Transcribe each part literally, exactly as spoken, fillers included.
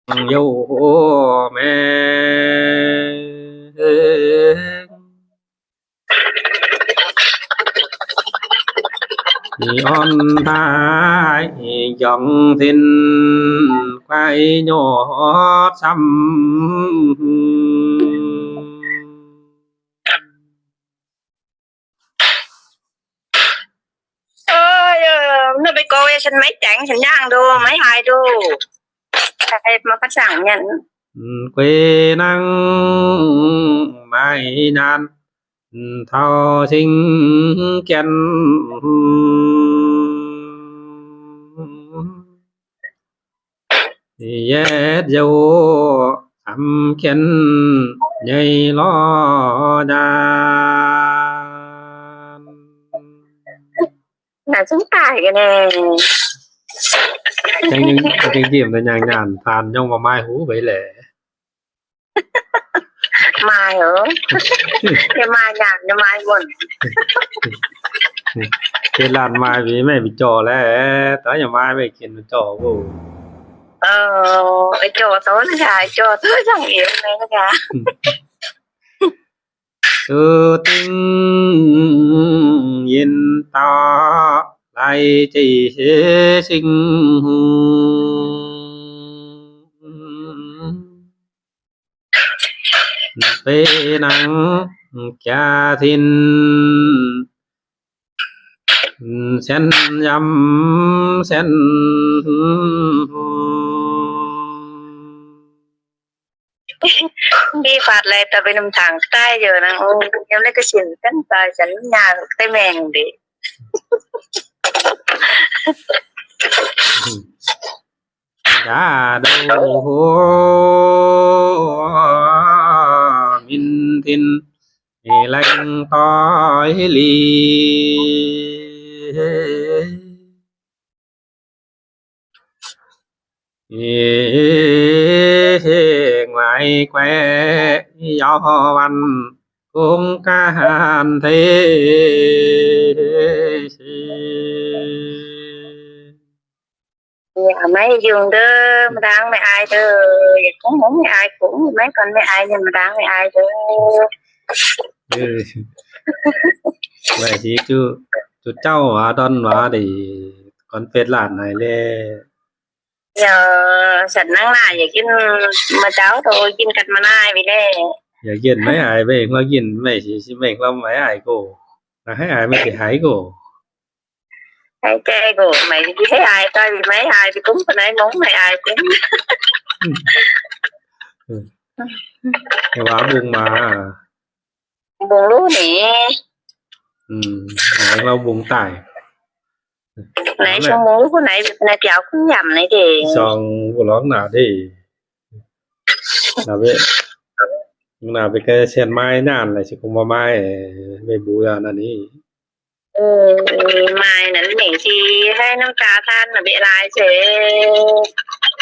Yô mê on thái dòng xin quay nhốt xăm. Ơ, nó bị cô sân máy chén sân nhang đô, máy hai đô. Ai mà có sẵn nhận. Quê năng mai nhan thao sinh kiên. Yết dâu ăm kiên nhây lo đan. Là chúng ta cái này. Chăng những cái điểm là nhàng nhàng than trong mà mai hú vậy lẽ. Mai hả? Cái mai nhàng, cái mai buồn. Cái làn mai vì mẹ bị trò lẽ, tới nhà mai mẹ kiện trò vô. Ờ, cái trò tối nó gà, trò tối chẳng hiểu này nó gà. Sư tinh yên tỏ lại chỉ sinh. Pê năng kia xin sen dăm sen. Đi phạt lại ta bên nằm thẳng tai giờ năng ôn, em lấy cái xin sen tai sen nhà cái mèng đi. Đa đô min tin lành toi li. Ngoại quê giáo văn cũng can thế. Nhà máy dùng đơ, mà đang mẹ ai đơ, cũng muốn mẹ ai cũng, mấy con mẹ ai nhưng mà đang mẹ ai đơ. Vậy thì chú, chú cháu ở đơn mà thì con phết lạn này lê. Giờ sẵn năng là giờ kin mà cháu thôi, kin cắt mà nai vì lê. Giờ kin mấy ai về, hoa kin mấy thì, thì mấy lắm mấy ai cô. Là thấy ai mấy thì hãy cô. Hãy kê cô, mày đi thấy ai coi vì mấy ai thì cũng có nãy móng mày ai cũng. Cái quá bùng mà. Bùng lú nè. Ừ, nãy lâu bùng tải. Nãy xong bùng lú nãy, nãy kéo cũng nhầm nãy thì. Xong bùng lón nào đi. Là biết. Là biết cái sen mai nàn này sẽ không có mai về bù ra nè. Ừ, mai nè, nè thì hai năm trà than là bị lại chứ.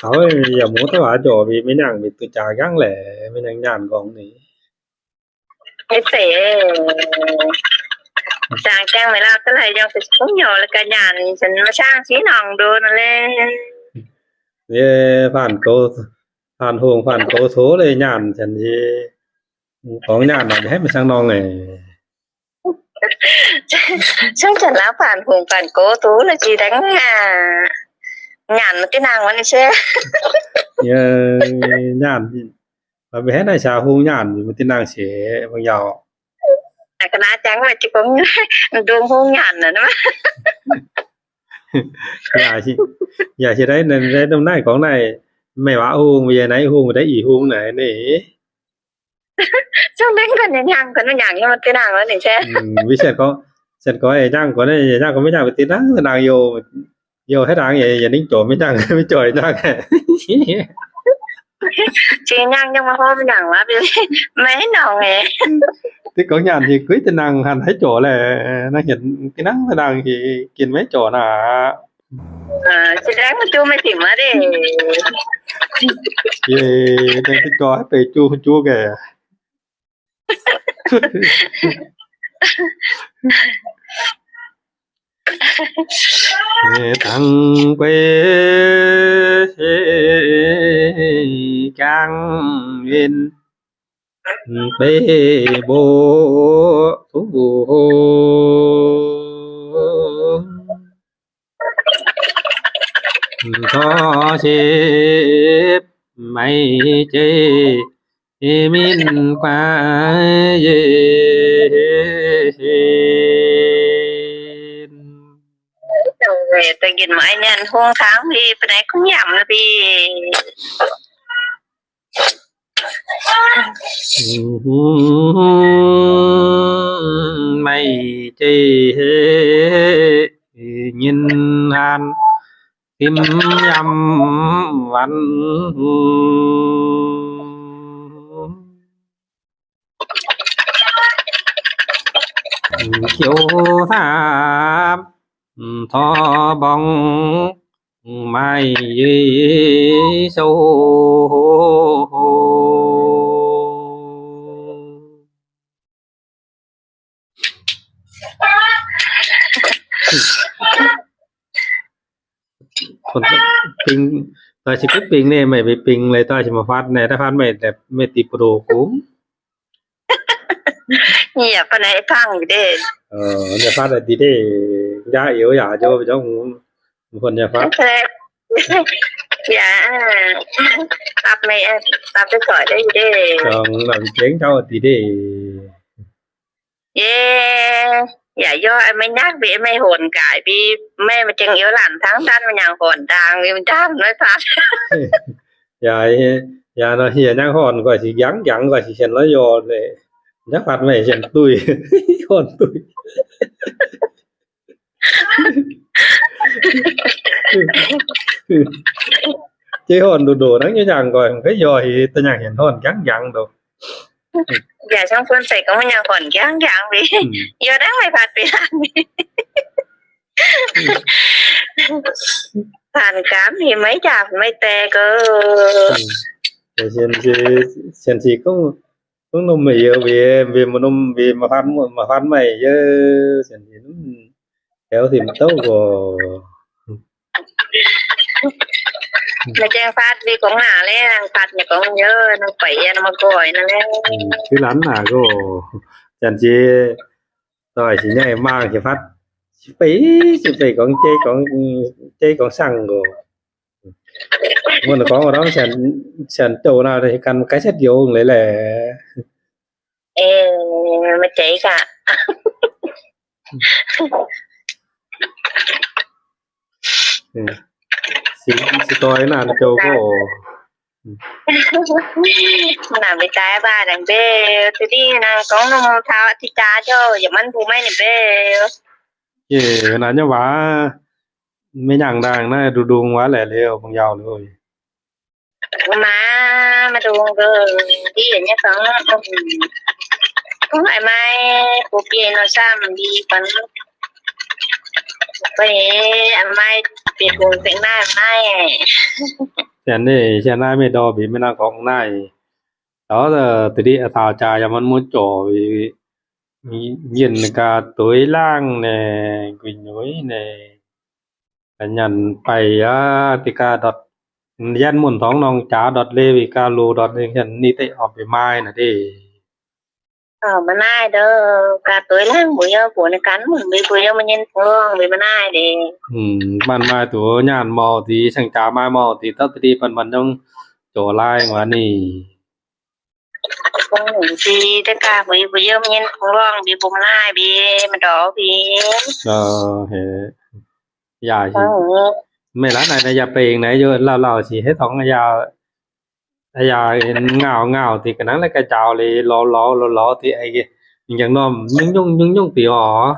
Thôi, giờ muốn tao bảo cho vì mấy nhàng vì tụi trà gắng lẻ, mấy nhàng nhàn còn nè. Cái sể. Chàng chàng mày làm cái này trong cái cũng nhỏ là cả nhàn, chẳng mà sang xí nòng đồ nó lên. Ye, phản cô, phản hùng, phản cô số đây nhàn, chẳng gì. Có nhàn nó hết mà sang nòng này. Chắc chắn là phản hùng, phản cô tú là chỉ đánh à. Nhàn mà cái năng mà này xe. Ye, nhàn. Mà bố hét nại sa hung nhản, mư̱ tỉ nang sế, mư̱ yau. À, kơ nă chắng mă chứ cũng đuông hung nhản nă, nă. Yă, yă, hê đảy, đảy, đảy, đảy, nại, cỏng nại, mẹ wă hung, mư̱ yă nại hung, mư̱ đảy ỉ hung nại, nè. Chông đeng kơ nè nhang, kơ nă nhang, yă mă tỉ nang, nè, chê. Ừm, mư̱ sét cỏng, sét cỏng, ê, nhang, cỏng nè, nhang, cỏng mư̱ nhang, mư̱ tỉ nang, nang yô. Yô, hết tháng vậy, giờ nín chổi mới nhang, mới chổi nhang. Chị nhang nhưng mà hôm nhang mà bị mấy nòng nè. Thế có nhàn thì cưới tên năng hẳn thấy chổi lẹ, nó hiện cái nắng tên năng thì kiện mấy chổi nè. À, chị đang mà chú mới tìm mà đi. Ye, đang cái chổi hết về chú, chú kìa. Tăng quê Cang Nguyên bê bố thu hô. Tho sếp mày chê min qua yên. Tao ghiền mãi nên huông tháng đi, bên này cũng nhầm nó đi. Mày chê nhìn hàn tim nhắm văn. Kiêu tham tho bóng mai sâu. Ping, tao chỉ biết ping nè, mày bị ping lại tao chỉ mà phát nè, tao phát mày đẹp, mày tịp pro cũng. Iya, pernah ipang gitu. Ờ, nhà phát là đi đây, giá yếu giả cho trong một phần nhà phát. Iya, tập mày, tập cái khỏi đấy đi. Trong làm tiếng cháu đi đây. Ê, ya yo, mày nhắc vì mày hồn cải vì mày mà chừng yêu lặn tháng trăn mà nhàng hồn đang vì mình đang nói phát. Ya, ya nó hìa nhàng hồn gọi thì gắng gắng gọi thì sen nó yo này. Nhắc phát mày sen tui. Hồn tui. Chế hòn đồ đồ nắng nhớ nhàng gọi cái yo thì ta nhàng hiện hòn gắng gắng đồ. Dạ xong phun sạch có một nhà hòn gắng gắng vì yo đang mày phạt bị làm. Phản cảm thì mấy chả mấy tè cơ. Sen si, sen si cũng Cũng nôm mày yơ, vì, vì mà nôm, vì mà phán, mà phán mày yơ, sen thì nôm kéo thì tâu gò. Mày chàng phát vì cũng nả lẽ, năng phát nhà cũng yơ, năng phải yơ, năng mà gọi năng lẽ. Cứ lắm nả gò. Sen chỉ, rồi chỉ nhảy mang chỉ phát. Chỉ phải, chỉ phải con chơi con, chơi con săng gò. Muốn có đó sen, sen châu nào thì cần cái set vô người lẻ. Ê, mà chạy cả. Si, si toi na châu có. Nà bị tai ba đang bê, từ đi nà con nó thao thì cha cho, giờ mình bu mấy nè bê. Ê, nà nhớ bà, mấy nhàng đang nà đu đung quá lẻ liêu, bằng giàu rồi. Mà, mà đu đung đi ở nhà con, không phải mai, cô kia nó sao mà đi còn, phải, mai, bị cô phải mai, mai. Sen nè, sen nai mày đo bị mày nà con nai. Đó là từ đi ở thảo trà, giờ mình muốn trò vì nhìn cả tuổi lang nè, quỳnh núi nè. Nhẳn pạy á, ti ca đọt, yan mùn thóng nong chá đọt lê vì ca lu đọt lê nhẳn ni tệ ọp vì mai nà đi. Ờ, mà nai đó, ca tuổi lang bùi yơ, bùi nà cắn, bùi, bùi yơ mà nhìn phong long, bùi mà nai đi. Ừ, bạn mai tủa nhàn mò thì sang chá mai mò thì tao đi bạn bạn trong chỗ lai mà nì. Cũng hổng gì, tất cả bùi, bùi yơ mà nhìn phong long, bùi bùm lai, bùi mà đó, bùi. Ờ, hế. Dạ, hế. Mày lá này, này, dạ, ping này, vô, lao, lao, chỉ hết thóng, dạ, dạ, ngào, ngào, thì cái nắng này, cái chào, thì ló, ló, ló, ló, thì ai, mình chẳng nòm, nhung, nhung, nhung, nhung, thì họ.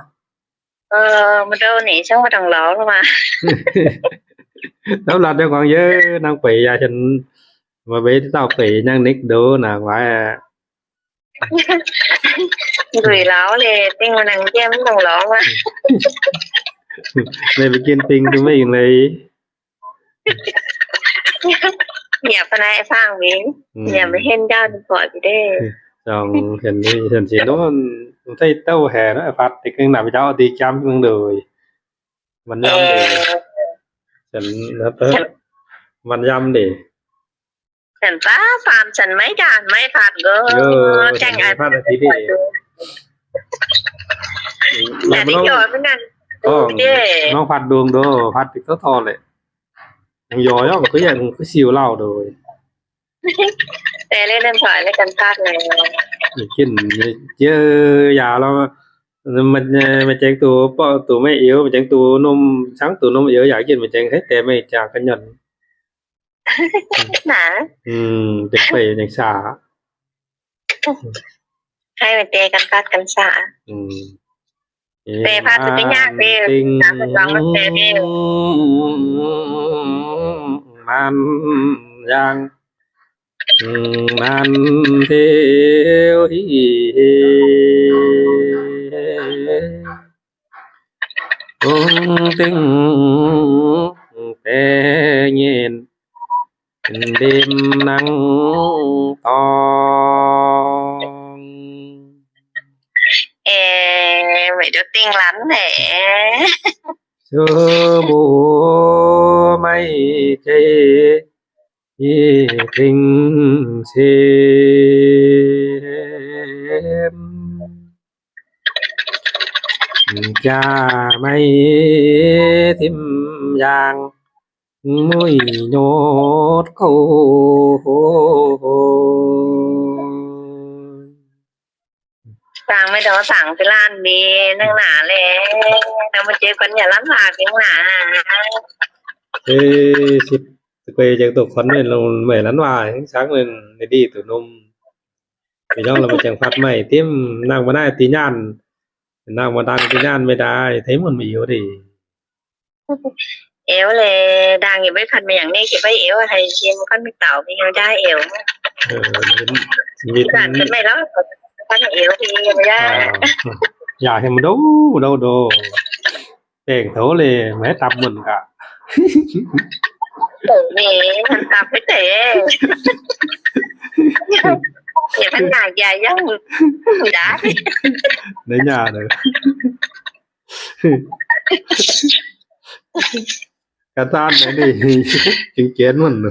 Ờ, mà đâu nỉ, sống mà đồng ló, mà. Tao lọt cho con dơ, năng quỷ, dạ, chân, mà bé tao quỷ, nhang nick đồ, nà, quái, à. Gửi láo lê, tinh mà nắng kia mới đồng ló mà. Mày bị kiên tinh tụi mình lấy. Nhà phần này phang mình, nhà mới hên giao được gọi về đây. Trong hiện đi, hiện chỉ nó thấy tao hè nó phát thì cái nào cháu đi chăm những người. Măn dăm đê. Ê. Chăn, chăn, măn dăm đê. Chăn pá phan, chăn mây đan, mây phan gơ. Yo, chăn chăn mây ai phan phan thì đi. Chăn đi yo, mày năn. Ồ, dê. Noong phan đuông đô, phan tịt tố tho lệ. Yo, yo, cứ vậy, cứ siêu lao đô. Ê, lên điện thoại, lên căn phát này. Kin, chứ ya lo, mă, mă cheng tụ, pô, tụ mày iu, mă cheng tụ nôm, sáng tụ nôm iu, ya kin mă cheng hết, te mày chả cân nhận. Nè. Ừ, cheng pê, cheng sa. Hai mươi tê căn phát, căn sa. Ừ. Tê pha tơ tê nhạc tê, măn tang tơ dong mă tê tê. Măn yang, măn thiu hi hi. Tung ting tê nhìn. Đêm nắng tong. Ê, mày cho tin lắm hả? Sơ bố mày chê ý tình xem. Cha mày thím yang. Mùi nhốt câu. Tang mày đó tang tơ lan đi, nâng nả lẹ. Tang mày chế con nhà lắm hả, tiếng nả. Ê, sip, quay chắc tổ con này là mày lắm hả, sáng này, này đi tụi nôm. Mày dòng là mày chẳng phát mày, tim, năng mà nai tí nhàn. Năng mà đang tí nhàn mày đã, thấy muốn mày yếu đi. Iu leh, đang iu bái khăn mày yang nê, kì bái iu, hạy kin khăn mày tảo, mày yang dai iu. Ơ, mì, mì. Khăn mày lắm, khăn iu thì mày dai. À, ya, hiam đâu, đâu, đâu. Teng thấu leh, mày tặp mần cả. Tủ mì, khăn tặp với tể. Mày khăn nhà dài dòng. Đã. Đấy nhà đấy. Kata nè đi, chứng kiến mình nữa.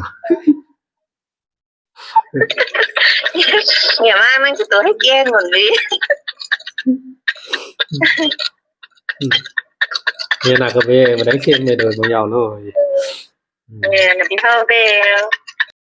Ngày mai mình cứ tối hết kia ngủ đi. Ngày nào có về mà đánh xem này rồi cùng nhau thôi. Ngày nào đi thâu về.